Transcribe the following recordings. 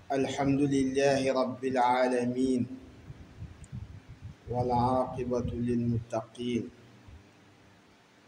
الحمد لله رب العالمين والعاقبة للمتقين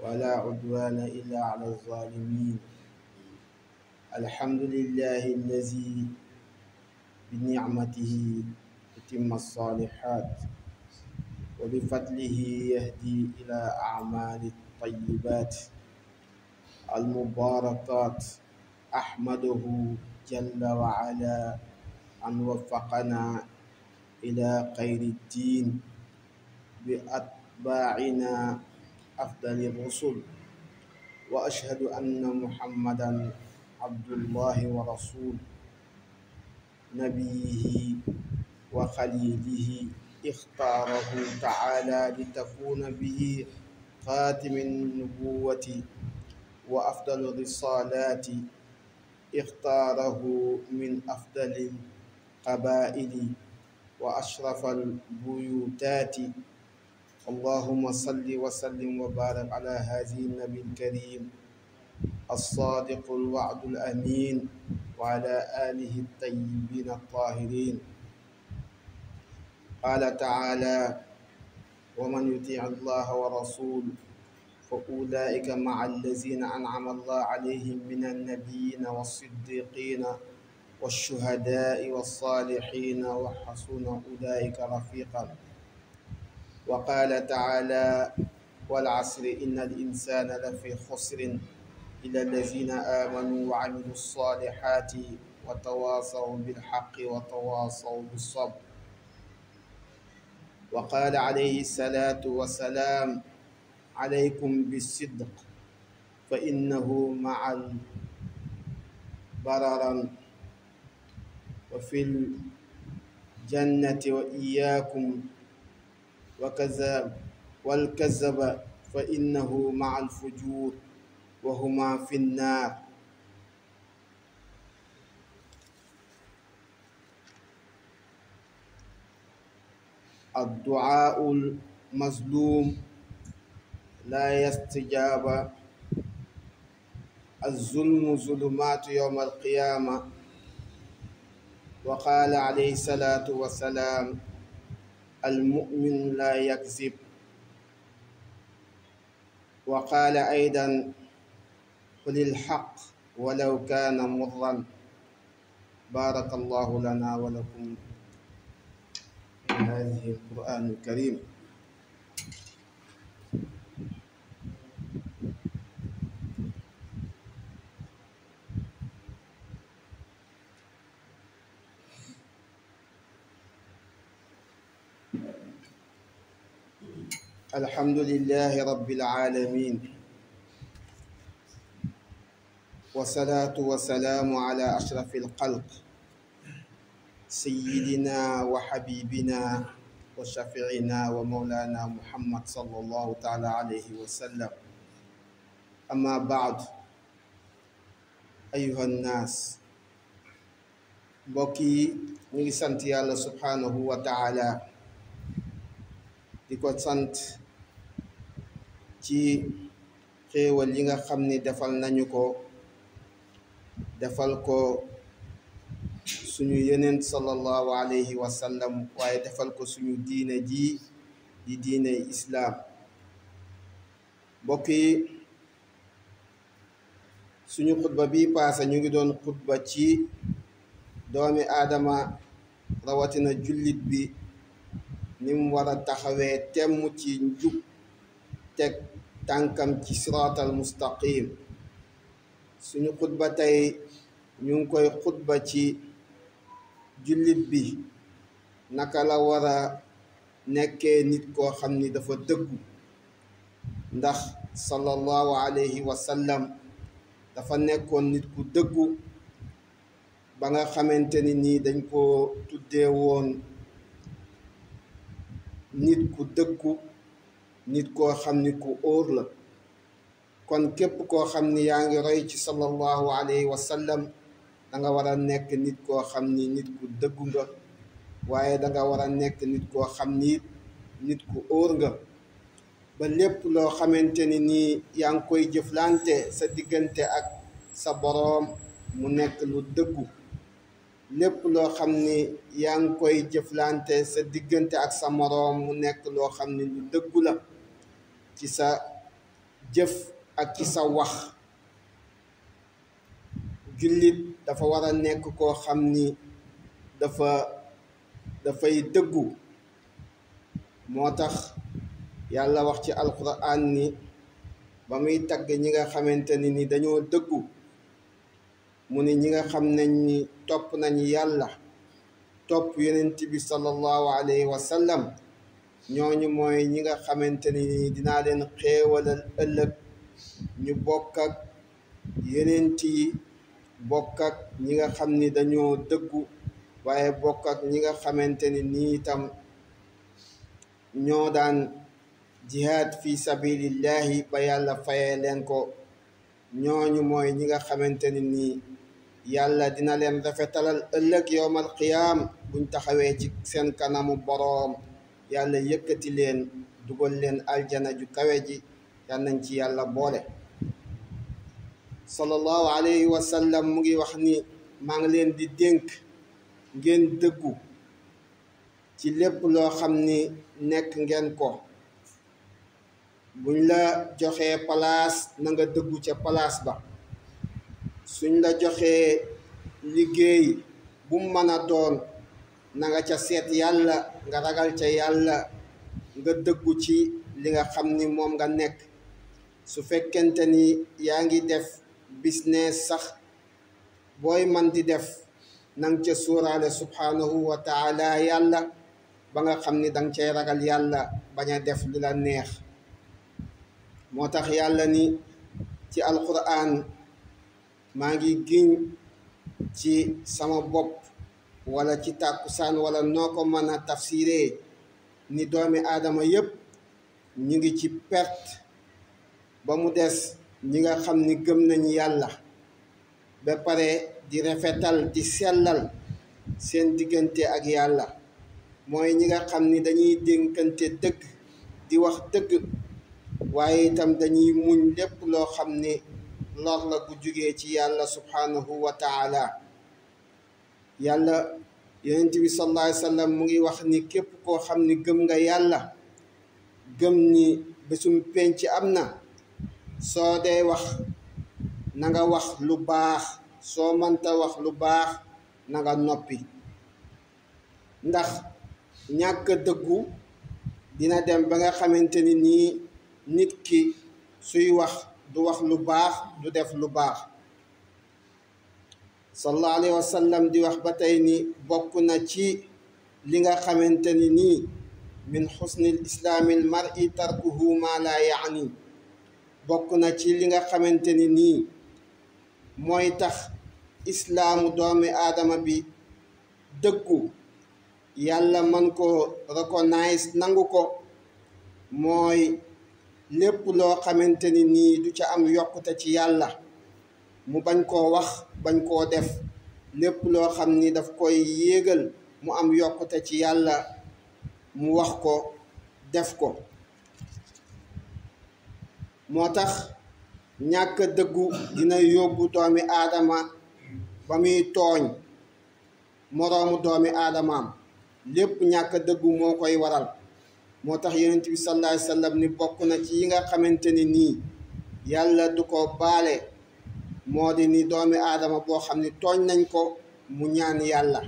ولا عدوان إلا على الظالمين. الحمد لله الذي بنعمته تتم الصالحات وبفضله يهدي إلى أعمال الطيبات المباركات. أحمده جل وعلا أن وفقنا إلى خير الدين بأتباعنا أفضل الرسل، وأشهد أن محمدا عبد الله ورسوله نبيه وخليله اختاره تعالى لتكون به خاتم النبوة وأفضل الرسالات. اختاره من أفضل القبائل وأشرف البيوتات. اللهم صل وسلم وبارك على هذه النبي الكريم الصادق الوعد الأمين وعلى آله الطيبين الطاهرين. قال تعالى: ومن يطيع الله ورسوله فأولئك مع الذين أنعم الله عليهم من النبيين والصديقين والشهداء والصالحين وحسن أولئك رفيقا. وقال تعالى: والعصر إن الإنسان لفي خسر إلا الذين آمنوا وعملوا الصالحات وتواصوا بالحق وتواصوا بالصبر. وقال عليه الصلاة والسلام: عليكم بالصدق فإنه مع بررا وفي الجنة، وإياكم والكذب فإنه مع الفجور وهما في النار. الدعاء المظلوم لا يستجاب. الظلم ظلمات يوم القيامة. وقال عليه الصلاة والسلام: المؤمن لا يكذب. وقال أيضا: قل الحق ولو كان مرا. بارك الله لنا ولكم بهذه القرآن الكريم. الحمد لله رب العالمين، والصلاة والسلام على أشرف الخلق سيدنا وحبيبنا وشفيعنا ومولانا محمد صلى الله تعالى عليه وسلم. أما بعد، أيها الناس، بوكي نيغي سانت يالله سبحانه وتعالى ديكو سانت ci xéewal yi nga xam ni defal nañu ko, defal ko suñu yeneen sallallahu alayhi wa sallam, waaye defal ko suñu diine ji di diine islaam. mbokk yi, suñu xutba bi paase ñu ngi doon xutba ci doomi aadama, rawatina jullit bi, ni mu war a taxawee temm ci njub, teg tànkam ci siraatal mustaqim. suñu xutba tey ñu ngi koy xutba ci jullit bi naka la war a nekkee nit koo xam ni dafa dëggu, ndax sallallahu alayhi wa sallam dafa nekkoon nit ku dëggu ba nga xamante ni nii dañ ko tuddee woon nit ku dëggu, nit koo xam ni ku óor la. kon képp koo xam ni yaa ngi roy ci sallallahu alayhi wa sallam da nga war a nekk nit koo xam ni nit ku dëggu nga, waaye da nga war a nekk nit koo xam ni nit ku óor nga, ba lépp loo xamante ni nii yaa ngi koy jëflante sa diggante ak sa boroom mu nekk lu dëggu. lépp loo xam ni yaa ngi koy jëflante sa diggante ak sa moroom mu nekk loo xam ni lu dëggu la ci sa jëf ak ci sa wax. jullit dafa war a nekk koo xam ni dafay dëggu. moo tax yàlla wax ci alquran ni ba muy tagg ñi nga xamante ni dañoo dëggu mu ni ñi nga xam nañ ni topp nañ yàlla topp yonent bi sallallahu alayhi wa sallam ñooñu mooy ñi nga xamante ni dinaa leen xéewalal ëllëg ñu bokk ak yonent yi, bokk ak ñi nga xam ni dañoo dëggu, waaye bokk ak ñi nga xamante ni itam ñoo daan jihaad fi sabilillahi ba yàlla fayee leen ko. ñooñu mooy ñi nga xamante ni yàlla dina leen rafetalal ëllëg yowmal qiyaam buñ taxawee ci seen kanamu boroom, yàlla yëkkati leen dugal leen aljana ju kawe ji. yal nañ ci yàlla boole. sallallahu alayhi wa sallam mu ngi wax ni maa ngi leen di dénk ngeen dëggu ci lépp loo xam ni nekk ngeen ko. buñ la joxee palaas na nga dëggu ca palaas ba. suñ la joxee liggéey bu mën a doon na nga ca seet yàlla, nga ragal ca yàlla, nga dëggu ci li nga xam ni moom nga nekk. su fekkente ni yaa ngi def business sax, booy man di def nang ca suuraale subhanahu wa taala yàlla ba nga xam ni danga cay ragal yàlla, bañ a def li la neex. moo tax yàlla ni ci alquran maa ngi giñ ci sama bopp wala ci tàkkusaan wala noo ko mën a tafsiree ni doomi aadama yépp ñu ngi ci perte ba mu des ñi nga xam ni gëm nañu yàlla ba pare di rafetal di sellal seen diggante ak yàlla. mooy ñi nga xam ni dañuy dénkante dëgg di wax dëgg, waaye itam dañuy muñ lépp loo xam ni lor la gu jugee ci yàlla subhanahu wa taala. yàlla yonent bi sallallahu alayhi wa sallam mu ngi wax ni képp koo xam ni gëm nga yàlla, gëm ni bésum penc am na, soo dee wax na nga wax lu baax, soo mënta wax lu baax na nga noppi. ndax ñàkk dëggu dina dem ba nga xamante ni nit ki suy wax du wax lu baax, du def lu baax. sallallahu alayhi wa sallam di wax ba tey ni bokk na ci li nga xamante ni min xusnil islaamil mar'i tarkuhu ma la yaani. bokk na ci li nga xamante ni mooy tax islaamu doomi aadama bi dëggu, yàlla man ko recognize nangu ko, mooy lépp loo xamante ni du ca am yokkute ci yàlla mu bañ koo wax, bañ koo def. lépp loo xam ni daf koy yéegal mu am yokkute ci yàlla mu wax ko, def ko. moo tax ñàkk dëggu dina yóbbu doomi aadama ba muy tooñ moroomu doomi aadamaam. lépp ñàkk dëggu moo koy waral. moo tax yonent bi sallallahu alayhi wa sallam ni bokk na ci yi nga xamante ni yàlla du ko baale, moo di ni doomi aadama boo xam ni tooñ nañ ko mu ñaan yàlla,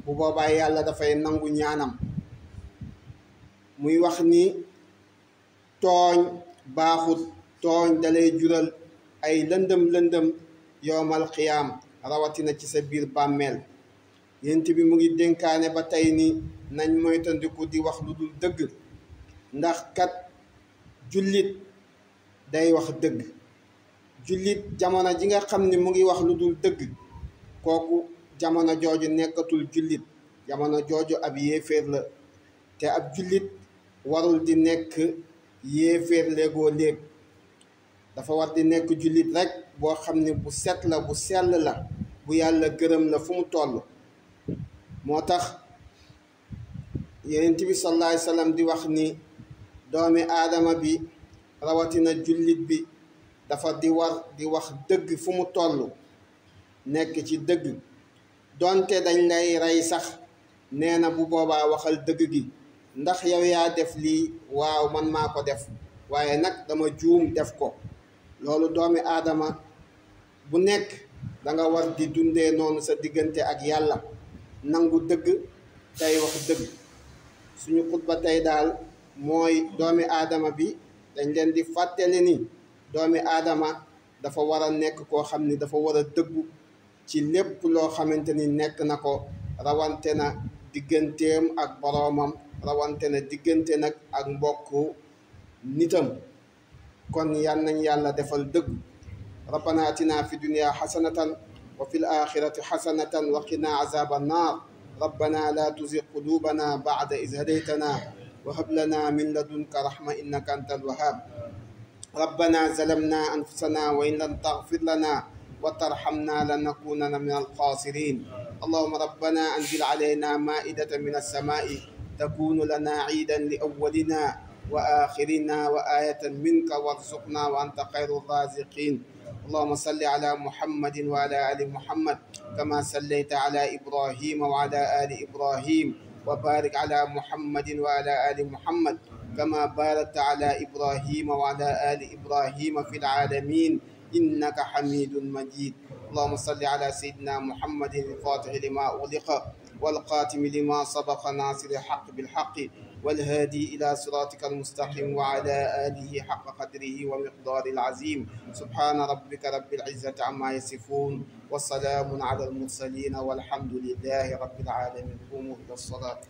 bu boobaa yàlla dafay nangu ñaanam. muy wax ni tooñ baaxut, tooñ dalay jural ay lëndëm yowmal qiyaam, rawatina ci sa biir bàmmeel. yent bi mu ngi dénkaane ba tey ni nañ moytandiku di wax lu dul dëgg, ndax kat jullit day wax dëgg. jullit jamono ji nga xam ni mu ngi wax lu dul dëgg, kooku jamono jooju nekkatul jullit, jamono jooju ab yéeféer la. te ab jullit warul di nekk yéeféer léegoo léeg, dafa war di nekk jullit rek boo xam ni bu set la, bu sell la, bu yàlla gërëm la fu mu toll. moo tax yonent bi sallallahu alayhi wa sallam di wax ni doomi aadama bi rawatina jullit bi dafa di war di wax dëgg fu mu toll, nekk ci dëgg. donte dañ lay rey sax nee na bu boobaa waxal dëgg gi ndax yow yaa def lii waaw man maa ko def waaye nag dama juum def ko loolu doomi aadama bu nekk da nga war di dundee noonu sa diggante ak yàlla nangu dëgg tey wax dëgg suñu xutba tey daal mooy doomi aadama bi dañ leen di fàttali ni doomi aadama dafa war a nekk koo xam ni dafa war a dëggu ci lépp loo xamante ni nekk na ko rawante na digganteem ak boroomam rawante na diggante nag ak mbokku nitam kon yal nañ yàlla defal dëgg rabbana atina fi dunya xasanatan wa fil axirati xasanatan wa qina azaba annar rabbana la tuzig qulubana ba'da iz hadaytana wa hab lana min ladunka rahma innaka antal wahhab ربنا ظلمنا أنفسنا وإن لم تغفر لنا وترحمنا لنكونن من الخاسرين اللهم ربنا أنزل علينا مائدة من السماء تكون لنا عيدا لأولنا وآخرنا وآية منك وارزقنا وأنت خير الرازقين اللهم صل على محمد وعلى آل محمد كما صليت على إبراهيم وعلى آل إبراهيم وبارك على محمد وعلى آل محمد كما باركت على إبراهيم وعلى آل إبراهيم في العالمين إنك حميد مجيد اللهم صل على سيدنا محمد الفاتح لما أغلق والقاتم لما سبق ناصر الحق بالحق والهادي إلى صراطك المستقيم وعلى آله حق قدره ومقدار العظيم سبحان ربك رب العزة عما يصفون والسلام على المرسلين والحمد لله رب العالمين قوموا إلى الصلاة